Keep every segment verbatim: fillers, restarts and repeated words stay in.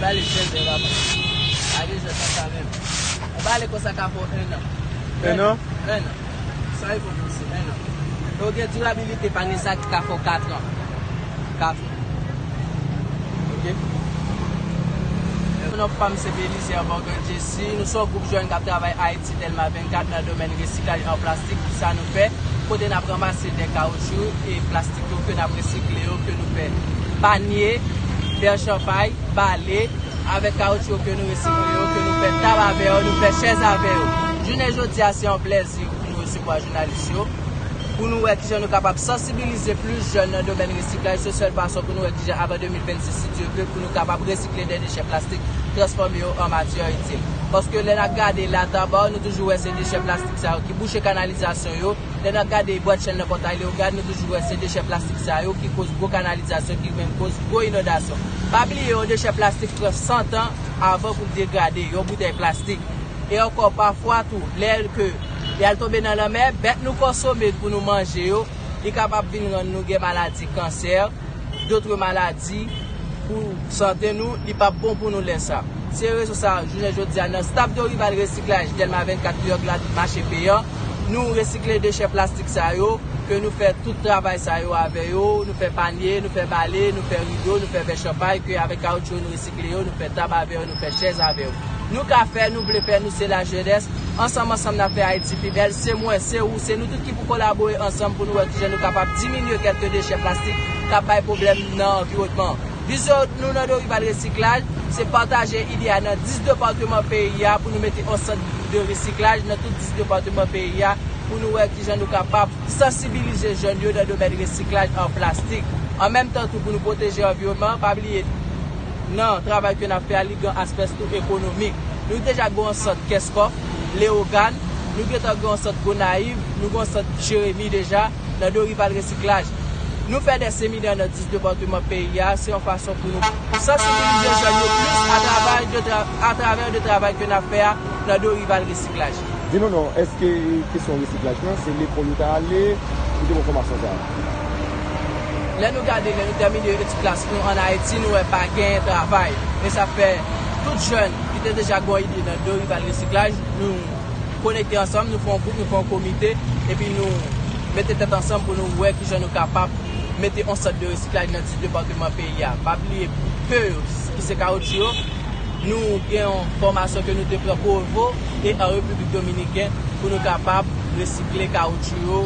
Bale jèn, papa. Bale jèn nan sa menm. Yon bale konsa ka fè w en an. En an? En an. San efò fizye, en an. E w gen dirabilite, pa gen sa ki ka fè w kat an. Kat an. Ok? Mon nom, pa m se Belizaire Morgan Jessy. Nou se yon gwoup jèn k ap travay Ayiti, Dèlma vennkat, nan domèn resiklaj an plastik. Kisa nou fè? Kote n ap ranmase de kawotchou e plastik yo ke n ap resikle yo, ke nou fè panye, vè chanpay, bale, avèk kawotchou yo ke nou resikle yo, ke nou fè tab avè yo, nou fè chèz avè yo. Jounen jodi a, se yon plèzi pou nou resevwa jounalis yo, pou nou wè kijan nou kapab sansibilize plis jèn nan domèn resiklaj. Se sèl fason pou nou wè kijan avan de mil vennsis, si Dye vle, pou nou kapab resikle de dechè plastik, transfòme yo an matyè itil. Paske lè n ap gade la, Taba, nou toujou wè se dechè plastik sa yo ki bouche kanalizasyon yo. Lè n ap gade bwat chenn nan Pòtay Leyogàn, nou toujou wè se dechè plastik sa yo ki koz gwo kanalizasyon, ki menm koz gwo inondasyon. Pa bliye, yon dechè plastik pran san tan avan pou l degrade, yon boutèy plastik. E ankò, pafwa tou, lè ke y al tonbe nan lanmè, bèt nou konsome pou nou manje yo, li kapab vin rann nou gen maladi kansè, dotre maladi pou sante nou, li p ap bon pou nou lè sa. Se rezon sa, jounen jodi a, nan staf Dorival Resiklaj, Dèlma vennkat, Triyang Ladril, Mache Peyan, nou resikle dechè plastik sa yo, ke nou fè tout travay sa yo avè yo, nou fè panye, nou fè bale, nou fè rido, nou fè vè chanpay, ke avèk kawotchou nou resikle yo, nou fè tab avè yo, nou fè chèz avè yo. Nou ka fè, nou vle fè, nou se lajenès. Ansanm, ansanm, n ap fè Ayiti pi bèl. Se mwen, se ou, se nou tout ki pou kolabore ansanm pou nou wè kijan nou kapab diminye kèlke dechè plastik k ap bay pwoblèm nan anviwònman. Vizyon nou nan Dorival Resiklaj, se pataje ide a nan dis depatman peyi a pou nou mete yon sant de resiklaj nan tout dis depatman peyi a pou nou wè kijan nou kapab sansibilize jèn yo nan domèn resiklaj an plastik. An menm tan tou, pou nou pwoteje anviwònman, pa bliye, nan travay ke n ap fè a, li gen aspè tou ekonomik. Nou deja gen yon sant Kèskòf, Leyogàn, nou gentan gen yon sant Gonayiv, nou gen yon sant Jeremi deja, nan Dorival Resiklaj. Nou fè de seminè nan dis depatman peyi a, se yon fason pou nou sansibilize jèn yo plis atravè de tra-, atravè de travay ke n ap fè a nan Dorival Resiklaj. Di nou non, èske kesyon resiklaj lan, se lekòl ou ta ale pou te pran fòmasyon sa a? Lè nou gade, lè nou tèmine etid klasik nou ann Ayiti, nou wè pa gen travay. E sa fè tout jèn ki te deja gen yon ide nan Dorival Resiklaj, nou konekte ansanm, nou fè yon gwoup, nou fè yon komite, epi nou mete tèt ansanm pou nou wè kijan nou kapab mete yon sant de resiklaj nan dis depatman peyi a. Pa bliye, pè yo, ki se kawotchou yo, nou gen yon fòmasyon ke nou te pran Provo e an Repiblik Dominikèn pou nou kapab resikle kawotchou yo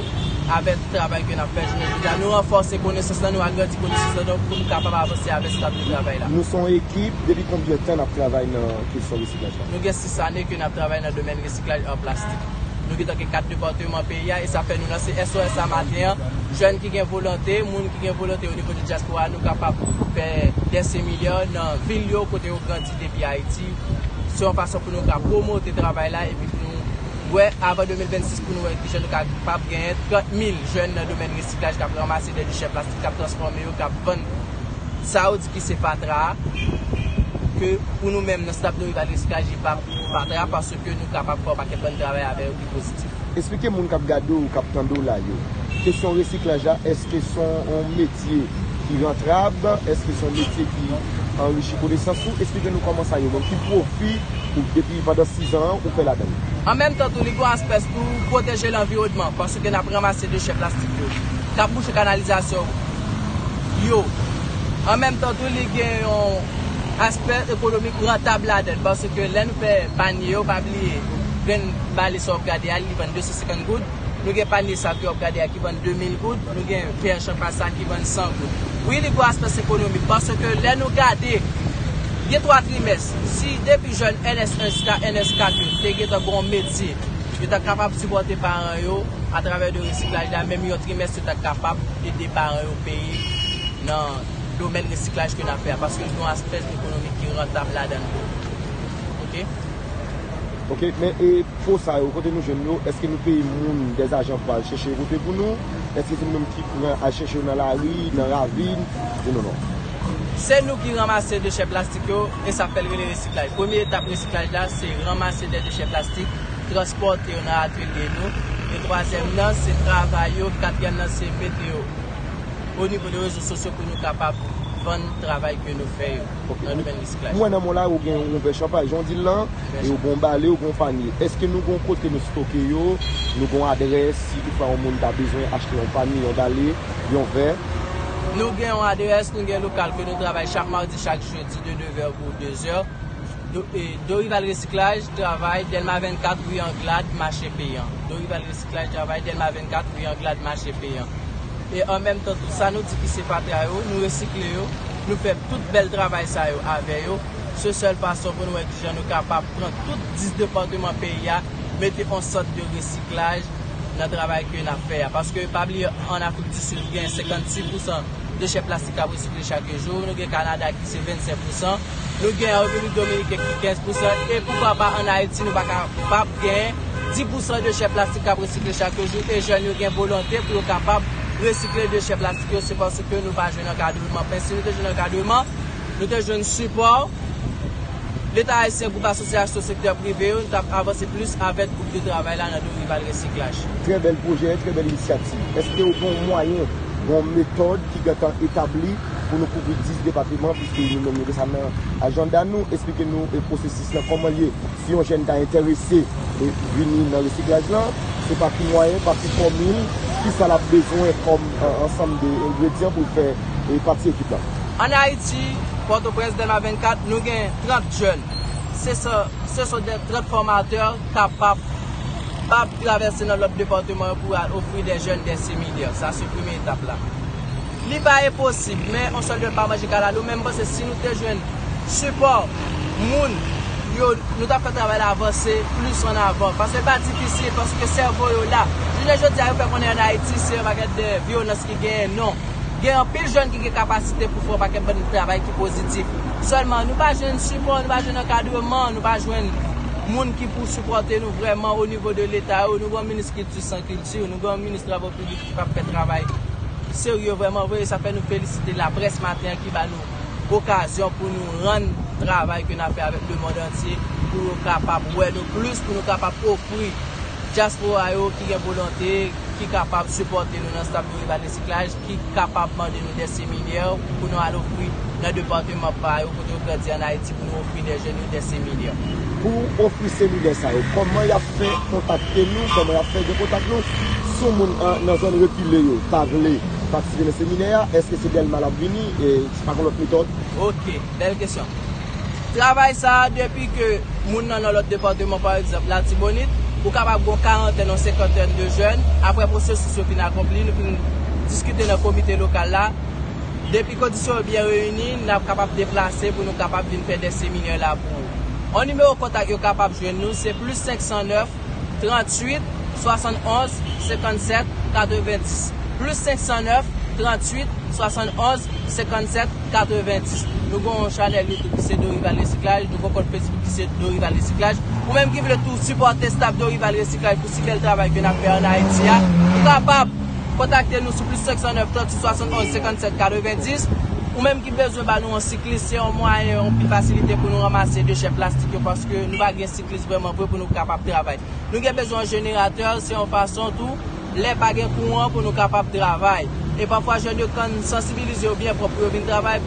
avèk travay ke n ap fè jounen jodi a. Nou ranfòse konesans lan, nou agrandi konesans lan, donk pou nou kapab avanse avèk staf de travay la. Nou se yon ekip, depi konbyen tan n ap travay nan kesyon resiklaj la? Nou gen sis ane ke n ap travay nan domèn resiklaj an plastik. Nou gentan gen kat depatman peyi a, e sa fè nou lanse S O S a maten an. Jèn ki gen volonte, moun ki gen volonte onivo de dyaspora, nou kapab fè de seminè nan vil yo kote yo grandi depi Ayiti. Se yon fason pou nou ka pwomote travay la, epi pou nou wè, avan de mil vennsis, pou nou wè kijan nou kapab genyen trant mil jèn nan domèn resiklaj k ap ranmase de dechè plastik, k ap transfòme yo, k ap vann sa yo di ki se fatra a, ke pou nou menm nan staf Dorival Resiklaj, li pa fatra, paske nou kapab fè yon pakèt bann travay avè yo ki pozitif. Esplike moun k ap gade w, k ap tande w la yo, kesyon resiklaj la, èske se yon, yon metye ki rantab? Èske se yon metye ki anrichi konesans ou? Esplike nou kòman sa ye menm, ki pwofi ou depi pandan sis an an ou fè ladan l? An menm tan tou, li gen yon aspè tou pwoteje lanviwònman, paske n ap ranmase dechè plastik yo, k ap bouche kanalizasyon yo. An menm tan tou, li gen yon aspè ekonomik rantab ladan l, paske lè nou fè panye yo, pa bliye, grenn bale sa w ap gade a, li vann de san senkant goud. Nou gen panye sa ke w ap gade a ki vann de mil goud, nou gen vè chanpay sa ki vann san goud. Wi, li gen aspè ekonomik, paske lè nou gade, gen twa trimès, si depi jèn N S en jiska N S kat yo te gentan gen yon metye, yo ta kapab sipòte paran yo atravè de resiklaj la, menm yon trimès yo ta kapab ede paran yo peye nan domèn resiklaj ke n ap fè a, paske li gen yon aspè ekonomik ki rantab ladan l tou. Ok? Ok, men e po sa yo, kote nou jwenn yo? Èske nou peye moun, dè ajan pou al chèche yo pote pou nou? Èske se nou menm ki pran al chèche yo nan lari, nan ravin? Di nou non. Se nou ki ranmase dechè plastik yo, e sa fè l rele resiklaj. Premye etap resiklaj la, se ranmase de dechè plastik, transpòte yo nan atelye nou. E twazyèm nan, se travay yo. Katriyèm nan, se mete yo o nivo de rezo sosyo pou nou kapab vann travay ke nou fè yo nan domèn resiklaj. Mwen nan mwen la, ou gen yon vè chanpay, jan w di l lan, e ou gen yon bale, ou gen yon panye. Èske nou gen yon kote nou stoke yo, nou gen yon adrès, si toutfwa yon moun ta bezwen achte yon panye, yon bale, yon vè? Nou gen yon adrès, nou gen lokal ke nou travay chak madi, chak jedi de nevè pou dezè. Dorival Resiklaj travay Dèlma vennkat, ri Anglad, mache peyan. Dorival Resiklaj travay Dèlma vennkat, ri Anglad, mache peyan. E an menm tan tou sa nou di ki se fatra yo, nou resikle yo, nou fè tout bèl travay sa yo avè yo. Se sèl fason pou nou wè kijan nou kapab pran tout dis depatman peyi a, mete yon sant de resiklaj nan travay ke n ap fè a. Paske pa bliye an Afrik di Sid ou gen senkannsis pousan dechè plastik k ap resikle chak jou, nou gen Kanada ki se vennsenk pousan, nou gen Repiblik Dominiken ki kenz pousan, e poukwa pa an Ayiti nou pa kapab gen dis pousan dechè plastik k ap resikle chak jou, e jèn yo gen volonte pou yo kapab resikle dechè plastik yo, se paske nou pa jwenn ankadreman. Men si nou te jwenn ankadreman, nou te jwenn sipò Leta ayisyen, gwoup asosyasyon sektè prive yo, nou t ap avanse plis avèk gwoup de travay la nan Dorival Resiklaj. Trè bèl pwojè, trè bèl inisyativ. Èske ou gen yon mwayen, gen yon metòd ki gentan etabli pou nou kouvri dis depatman, piske nou menm nou gen sa nan ajanda nou? Esplike nou e pwosesis lan, kòman l ye? Si yon jèn ta enterese e vini nan resiklaj lan, se pa ki mwayen, pa ki fòmil, kisa l ap bezwen kòm ansanm de engredyan pou l fè e pati ekip lan? Ann Ayiti, Pòtoprens, Dèlma vennkat, nou gen trant jèn. Se sa, se son de trant fòmatè kapab, kapab travèse nan lòt depatman yo pou al ofri de jèn de seminè. Sa se premye etap la. Li pa enposib, men yon sèl dwèt pa manje kalalou, men m panse si nou te jwenn sipò moun yo, nou t ap fè travay la avanse plis an avan. Paske li pa difisil, paske sèvo yo la. Jounen jodi a, yo fè konnen ann Ayiti, se yon pakèt de vyolans ki genyen. Non. Gen anpil jèn ki gen kapasite pou fè yon pakèt bann travay ki pozitif. Sèlman, nou pa jwenn sipò, nou pa jwenn ankadreman, nou pa jwenn moun ki pou sipòte nou vrèman o nivo de Leta yo. Nou gen yon minis kilti san kilti, nou gen yon minis travo piblik ki p ap fè travay serye vrèman vre. E sa fè nou felisite laprès maten an ki ba nou okazyon pou nou rann travay ke n ap fè avèk lemonn antye, pou yo kapab wè nou plis, pou nou kapab ofri dyaspora yo ki gen volonte, ki kapab sipòte nou nan staf Dorival Resiklaj, ki kapab mande nou de seminè pou nou al ofri nan depatman pa yo, kote yo grandi ann Ayiti, pou nou ofri de jèn yo de seminè. Pou ofri seminè sa yo, kòman y ap fè kontakte nou, kòman y ap fè gen kontak nou? Si yon moun nan zòn rekile yo ta vle patisipe nan seminè a, èske se Dèlma l ap vini, e pa gen lòt metòd? Oke, bèl kesyon. Travay sa a, depi ke moun nan nan lòt depatman, pa egzanp, Latibonit, ou kapab gen yon karantèn, yon senkantèn de jèn. Apre pwosesis yo fin akonpli, nou fin diskite nan komite lokal la. Depi kondisyon yo byen reyini, n ap kapab deplase pou nou kapab vin fè de seminè la pou ou. Yon nimewo kontak yo kapab jwenn nou, se plis senk san nèf, tranntuit, swasannonz, senkannsèt, katrevendis. Plis senk san nèf, tranntuit, swasannonz, senkannsèt, katrevendis. Nou gen yon chanèl YouTube ki se Dorival Resiklaj, nou gen yon kont Facebook ki se Dorival Resiklaj. Ou menm ki vle tou sipòte staf Dorival Resiklaj pou si bèl travay ke n ap fè ann Ayiti a, ou kapab kontakte nou sou plis senk san nèf, tranntuit, swasannonz, senkannsèt, katrevendis. Ou menm ki bezwen ba nou yon siklis, se yon mwayen, yon pi fasilite pou nou ranmase dechè plastik yo, paske nou pa gen siklis vrèman vre pou nou kapab travay. Nou gen bezwen yon jeneratè, se yon fason tou, lè pa gen kouran pou nou kapab travay. E pafwa, jèn yo, kan n sansibilize yo byen pwòp pou yo vin travay,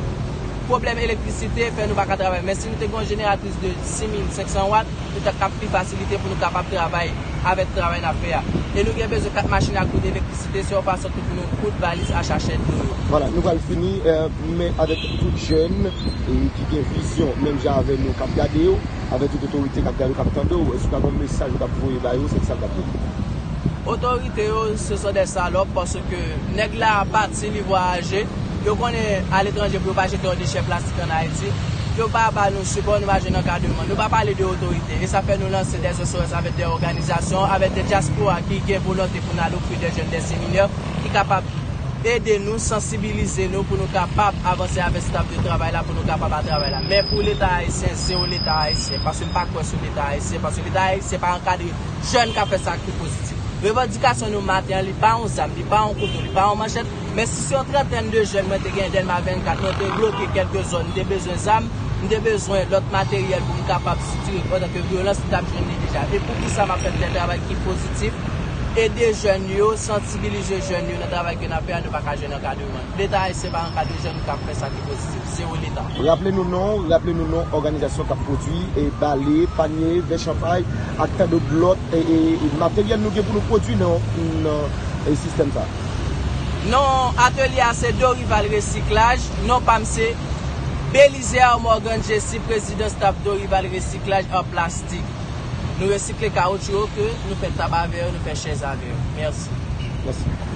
pwoblèm elektrisite fè nou pa ka travay. Men si nou te gen yon jeneratris de sis mil senk san wat, nou ta kab pi fasilite pou nou kapab travay avèk travay n ap fè a. E nou gen bezwen kat machin ak bout elektrisite, se yon fason tou pou nou koud valiz ak sachè dlo yo. Vwala, nou pral fini, men avèk tout jèn ki gen vizyon, menm jan avè nou, k ap gade yo, avèk tout otorite k ap gade w, k ap tande w, èske w ta gen yon mesaj ou t ap voye ba yo, se kisa l t ap ye? Otorite yo, se son dè salòp, paske nèg la pati, li vwayaje. Yo konnen aletranje pou yo pa jete yon dechè plastik ann Ayiti. Yo pa ba nou sipò, nou pa jwenn ankadreman. Nou pa pale de otorite. E sa fè nou lanse dè S O S avèk dè òganizasyon, avèk dè dyaspora ki gen volonte pou n al ofri dè jèn dè seminè ki kapab ede nou, sansibilize nou pou nou kapab avanse avèk staf de travay la, pou nou kapab al travay la. Men pou Leta ayisyen, zewo Leta ayisyen, paske m pa kwè sou Leta ayisyen, paske Leta ayisyen pa ankadre jèn k ap fè sa ki pozitif. Revandikasyon nou maten an, li pa yon zam, li pa yon kouto, li pa yon manchèt, men si se yon trantèn de jèn mwen te genyen Dèlma vennkat, mwen te bloke kèlke zòn, m te bezwen zam, m te bezwen lòt materyèl pou m kapab sitire pandan ke vyolans m t ap jwenn li deja. E pou kisa m ap fè de travay ki pozitif? ede jèn yo, sansibilize jèn yo nan travay ke n ap fè a, nou pa ka jwenn ankadreman. Leta ayisyen pa ankadre jèn k ap fè sa ki pozitif. Zewo Leta. Raple nou non, raple nou non òganizasyon k ap pwodui e bale, panye, vè chanpay ak tandòt lòt e, e, e materyèl nou gen pou nou pwodui nan, nan e, sistèm sa. Non atelye a se Dorival Resiklaj, non pa m se Belizaire Morgan Jessy, prezidan staff Dorival Resiklaj an plastik. Nou resikle kawotchou yo ke nou fè tab avè yo, nou fè chèz avè yo. Mèsi. Mèsi.